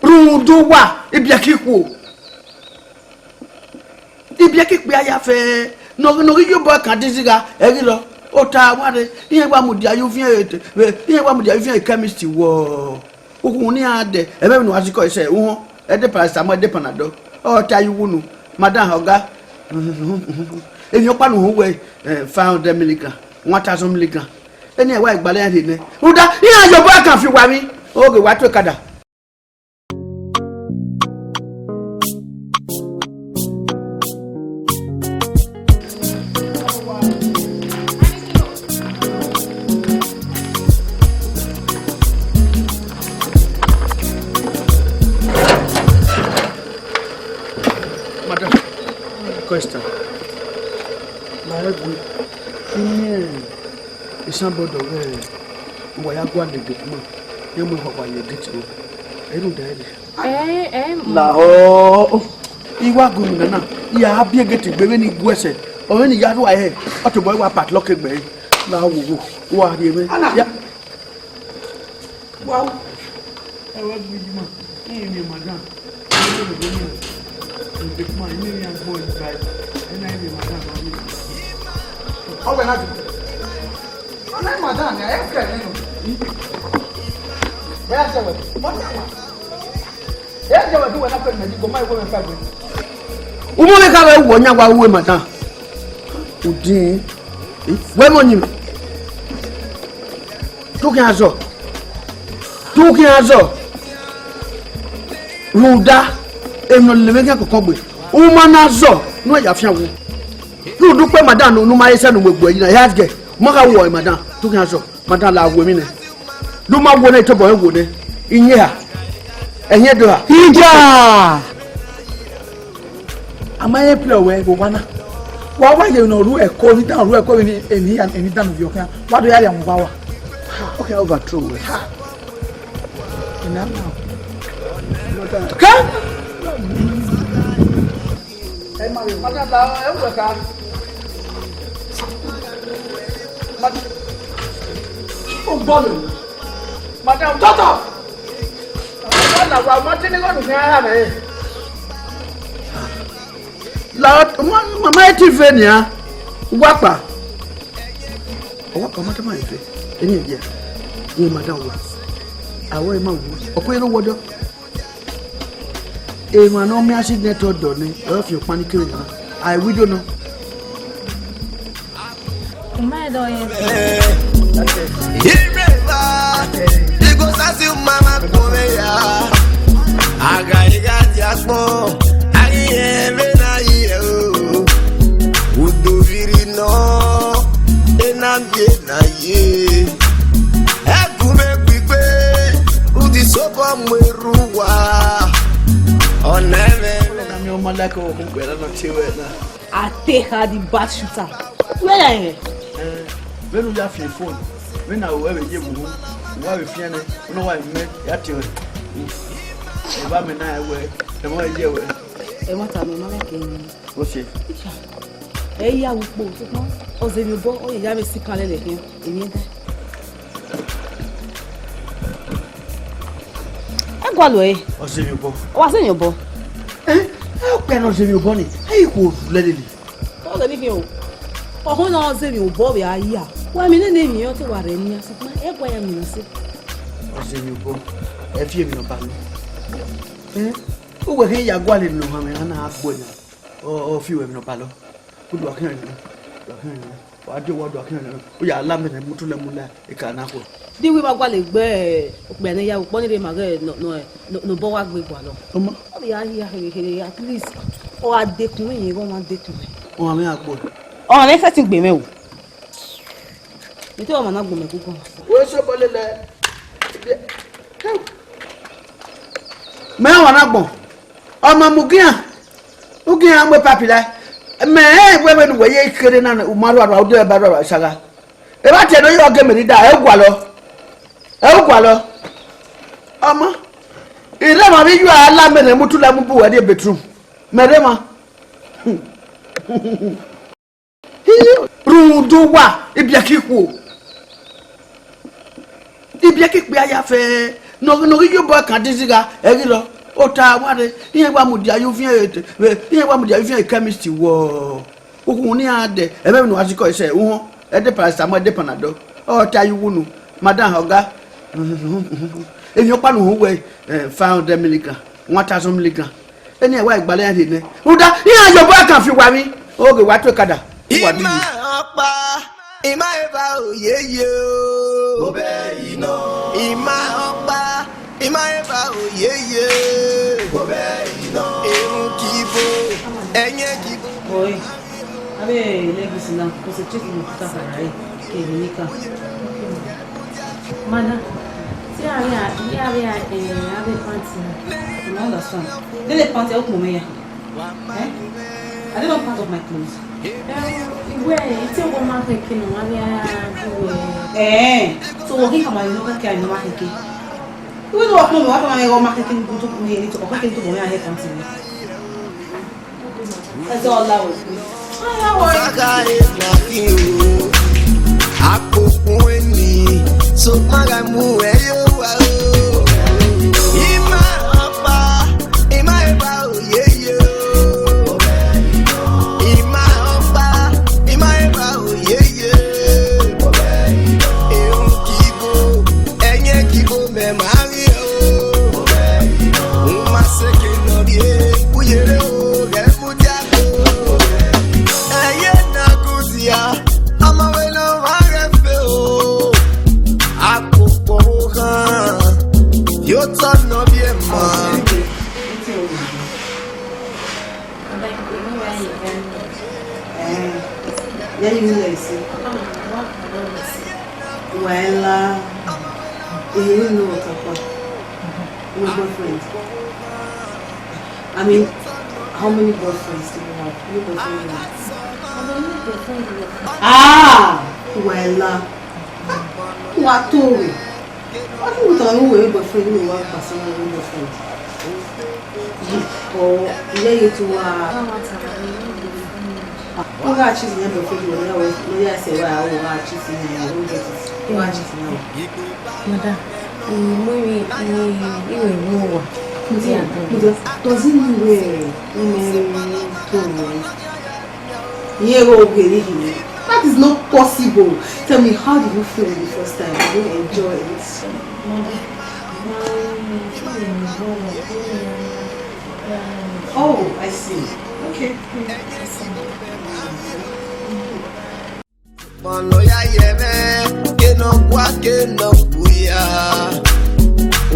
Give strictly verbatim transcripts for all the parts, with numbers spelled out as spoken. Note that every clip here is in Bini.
Rhunmwuda uwa, ibiẹka ikhuo. Ibiẹka ikpia ya fẹ, ne ọ ghi, ne ọ ghi ye obọ kan dizigha, ẹ ghi rrọọ. Ota wa rre, iran wa mudia ye uviẹn, vbe, iran wa mudia ye uviẹn chemist wọ. Ukhunmwu ne iran dẹ, ẹmwẹ vbene uwa sikọ sẹ, uhọn, ẹ de paracetamol, ẹ de panadol. Ọ ta ye uwu unu, madam, ọga. Emwi ọkpa ne uhunmwu wẹ, eh, five hundred milligram, one thousand milligram. Eni ẹwa igbalẹ iran rhe nẹ. Rhunmwuda, iran ye obọ kan fi uwa emwi. Oge wa tu ekada. Madam, question. La egbe, I miẹn signboard ọghe uwa ya gualọ gate man, iran mu ehọ wa ye gate ro. Ẹ i rhunmwuda ẹre. Ẹ, ẹ, mm. Lahọ, I wa gu emwi nana, I ya biẹ gate gbe vbene I gu ẹsẹ, ọ vbene I ya rhua hẹ, ọ tobọ I wa padlock egbe ẹre. Lahọ, wo, wo, wa rhie mwẹ. Ana. Ya. Wow. Ẹ wẹ gbe ijima, I miẹn madam. Ẹ wẹ gbe ijima, I miẹn iran gbọ igba. Ẹ na I miẹn madam. Ọ wẹ na ju. Ọ na madam, ẹ kẹ nẹ nọ. Ẹ ya sẹ wẹ. Madam. Ẹ jẹ wẹ, du wẹ na pẹ mẹ, di goma wẹ mẹ fa gbe. Umo ne ka vbe wọ yan wa ru emwa dan. Udin. Wẹ mọ yin. Tu khian zọ. Tu khian zọ. Rhunmwuda, emwi ne ọ lele mwẹ khian kọkọ gbe. Uma na zọ, ne u ya fian wu. Rhunmwuda ukpẹ madam ne u ma re sẹ ne u mu egbe yi na, ya gẹ. U ma gha wọ emwa dan. Tu khian zọ. Madam, la wo emwi nẹ. Ne u ma wo nẹ, tobọ rẹn wo nẹ. Iye ha. Ẹhiẹn do ha. Ija! A ma ye play wẹ vbe owa na. Wa wa ye ne ọ ru ẹko, emwi dan ru ẹko, emwi, emwi, emwi dan vbe ọkhan. Wa do ya ya mu ba wa. Okay, overthrow wẹ. Ha. Ina na. Ke? Madam, ẹ wẹ ka. Madam, u gbọlọ. Madam, tọtọ. Madam, wa ma tini gọnu kẹ ara mẹ. La, ma, ma, ma ti ve nia. Wa kpa. Ọ wa kpa, madam, ma ve. Eni dia. Ni madam wa. Awẹ ma wu. Ọkọ ero wọdọ. Emwa ne ọ miẹn accident ọdọ nẹ, ọ rọ fian ọkpan ni kere na. A wido nọ. Ima ẹdọ yẹn. Ireva, igo sasi mama kome ya. Aga iga ti akpọ, agi ẹvẹ na yi ẹ o. Udo viri nọ, ena bi ena ye. Ẹgumẹ gbigbe, rudi sobọ mu erhu wa. Ọna ẹmwẹ. Ọna mi ọma like ọvbokhan ugbẹn na nọ tie ruẹ na. I take her the bad shooter. Where are you? Eh, vbene u ya fian phone, vbene a ru ẹvbo ye vbe uhunmwu, u wa vbe fian nẹ, u na wa mẹ ya tie ruẹ. Eva mẹ na wẹ, ẹmwẹ ye ruẹ. Ẹmwata mẹ ma like ẹre. What's it? Ẹ i ya ru ukpo, sokpan ọ zẹ emwi obọ, ọ ye ya vbe sikan lele khian, emwi ẹdẹ. Ẹ gualọ ẹre. Ọ zẹ emwi obọ. Ọ wa zẹ emwi obọ. Ẹ, ẹ, okpia ne ọ zẹ emwi obọ ni, ẹ i khuo lẹlẹle. Ọ zẹ emwi khian o. Ọhọn na ọ zẹ emwi obọ vbe a ya. Wa mi nene emwi ọ te wa rẹ nian, sokpan ẹ gua ya mina sẹ. Ọ zẹ emwi obọ, ẹ fi emwi ne ọ ba nọ. Ẹ, uwẹ khin ya gualọ ne ọ han mwẹ, a na gbe na. Ọ, ọ fi ruẹ emwi ne ọ ba lọ. Udu a khian nẹ, udu a khian nẹ. Wa de owa udu a khian nẹ. U ya la mẹ nẹ, mutu lẹ mu la, eka na khuẹ. Di wẹ ma gualọ gbe okpia ne ya ukpọ ni rre ma ghẹ nọ, nọ, nọ, nọ obọ wa gbe gualọ. Ọmọ. Ọ ya hia here here, at least ọ gha dekun mwẹ, iyẹn ghe ọ ma dekun mwẹ. Ọmọ mwẹ a gbe. Ọmọ mwẹ fẹtin gbe mwẹ o. Mẹ te ọmọ na gbe mwẹ gugu. Wẹ sẹ obọ lele. Mẹ ọmọ na gbọn. Ọmọ mu gian, u gian mu papi la. Mẹ rẹn wẹẹ vbene uwẹ ye kherhe na, u ma rua rua, u de ba rua rua shagha. Evba tie ne ọ ye ọgẹ mẹ rhie da, ẹ gualọ. Ẹ gualọ. Ọmọ, I rre emwa vbe iyuẹ a la mẹ ne mu tu la mu bu uwẹ rrie bedroom. Mẹ rre emwa. Rhunmwuda uwa, ibiẹka ikhuo. Ibiẹka ikpia ya fẹ, Ne ọ ghi, ne ọ ghi ye obọ kan dizigha, ẹ ghi rrọọ. Ota wa rre, iran wa mudia ye ufian, vbe, iran wa mudia ye ufian chemist wọ. Ukhunmwu ne iran dẹ, ẹmwẹ vbene uwa sikọ ẹsẹ, uhọn, ẹ de paracetamol, ẹ de panadol. Ọ ta ye uwu unu, madam, ọga, emwi ọkpa ne uhunmwu wẹ, eh, five hundred milligram, one thousand milligram. Eni ẹwa igbalẹ iran rhie nẹ. Rhunmwuda, iran ye obọ kan fi uwa emwi. Oghẹ wa tu ekada, uwa di ima yi. Ọkpa, ima eva oyeye o. Ima ọkpa, ima eva oyeye. Erhunmwu kibo, ẹyẹn kibo. Boy, avbe legacy na concentrate on Peter Farah, ke Veronica. Madam, see how we are, see how we are, eh, have a party. You understand? Then the party, open me ya. Eh? Are they not part of my clothes? Eh, well, it's a woman thinking, no, we are, we are. Eh, so what he come and look at, no, I think. We don't want to, what am I, what am I thinking, go to me, to, okay, to me, I have something. Ẹzọ ọla wẹ. Ọla wẹ. Saga e na ki o. Akpokpun eni, so ma ga mu ẹ yo wa o. Ima ọkpa, ima eva oyeye o. Ima ọkpa, ima eva oyeye. Erhunmwu kibo, ẹyẹn kibo mẹ ma ghi o. Uma seke nọ rrie, uyere o, ghẹ mudia ko. Ẹye na gudia, ọmọ vbe ne ọ vba ghẹ fe o. Akpokpọ khan, ye otọ nọ viẹ ma. Eh, ya yi mi lẹ ese. Wa la, eh, no, Otapa. My boyfriend. I mean, how many boyfriends do you have? Any boyfriend you have? Ah, wa la. Wa to we. What do you tell me, boyfriend, you have personal boyfriend? Or, yeah, you two are. Who got cheese in your boyfriend? When you say, well, who got cheese in your, who get it? Who got cheese in your? Madam, mu iwe, iwe, iwe mu owa. Does it mean we, we marry to me? Iye gho ghe ni hini. That is not possible. Tell me, how did you feel the first time? Did you enjoy it? Oh, I see. Okay. Ọmọ ya ye ẹmwẹ, ke ne ọ gua, ke ne ọ gua ya.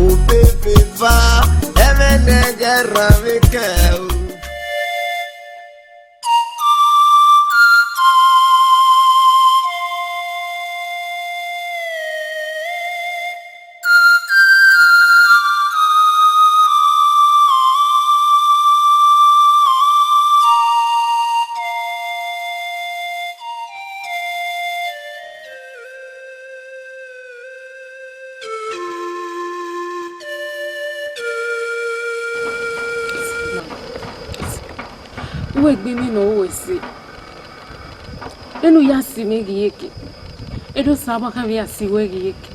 Ofefe eva, ẹmwẹ ne ẹghẹ rran vbe kẹ o. Uwẹ gbe mẹ ne ọ ru ẹse. Enu ya si mwẹ ghi yeke. Edo sa wa kha vbe ya si wẹ ghi yeke.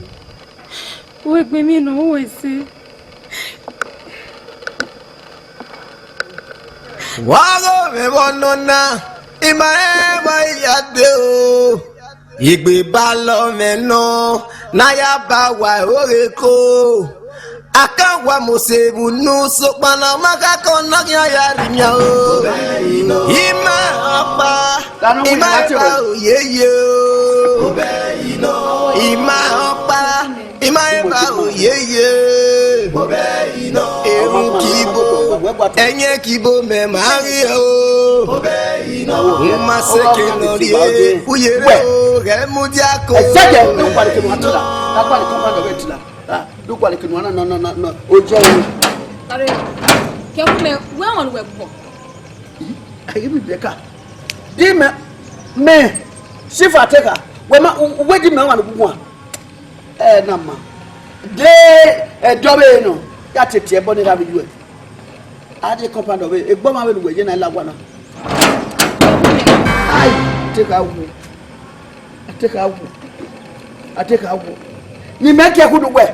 Uwẹ gbe mẹ ne ọ ru ẹse. Wa gho mwẹ vbe ọnọna, ima rẹn wa ya dee o. Egbe balọ mwẹ nọ, ne a ya ba wa ẹre oghe ko. A ka wa mose vbe unu, sokpan ne ọ ma kha kọn ne ọ khian ya rhie imian o. Ima ọkpa, ima eva oyeye o. Ima ọkpa, ima eva oyeye. Erhunmwu kibo, ẹyẹn kibo mẹ ma ghi o. Uma seke nọ rrie, uyere o, ghẹ mudia ko. Ẹsẹkẹ, ne u gualọ ke ne uwa tila, ne a gualọ ke ọmọ nọ vbe tila. Ah, ne u gualọ ke ne uwa na, na, na, na, na, o jẹ ẹre. Are, kẹ wu mẹ, wẹ wọn wẹ bọ. Ayi mi bẹka. Di mẹ, mẹ, Sifa te ka, wẹ ma, u, u wẹ di mẹ wa ne u guan. Ẹ na ma. De ẹdọ vbe nọ, ya tete ẹbọ ne erha vbe yu ẹ. A de compound ọvbe, egbe ọmwa vbe ne uwẹ ye na la wa na. Ai, te ka wu. A te ka wu. A te ka wu. Ni mẹ ke ku du wẹ.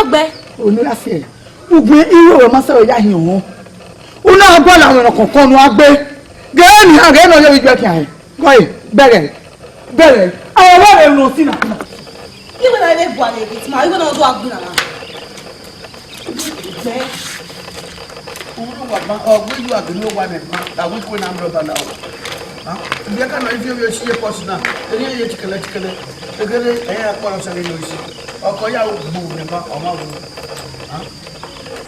wẹ gbẹ. Oni ra fiẹ. Ugbẹn iwe wẹ ma sẹ wẹ ya hin ọmọ. Una gua la wọn kọkọ nu agbe. Gẹ ni ha gẹ nọ yọ bi gbẹ kian. Gọ e, bẹghe. Bẹghe. Awa wa rẹ unu si na. Iwe na ebe gua le gate ma, iwe na do agbọn na. Gbẹ. Uru wa ma, ọ gbe yu agbe no wa ne ma, da wi ko na mro ba na. Ha? Ibi ka no ifi obi osi ye pọsi na. Eni ye tikele tikele. Egele, e ya kpọrọ sẹ ne osi. Ọkọ ya u gbu ne ma, ọ ma wu. Ha?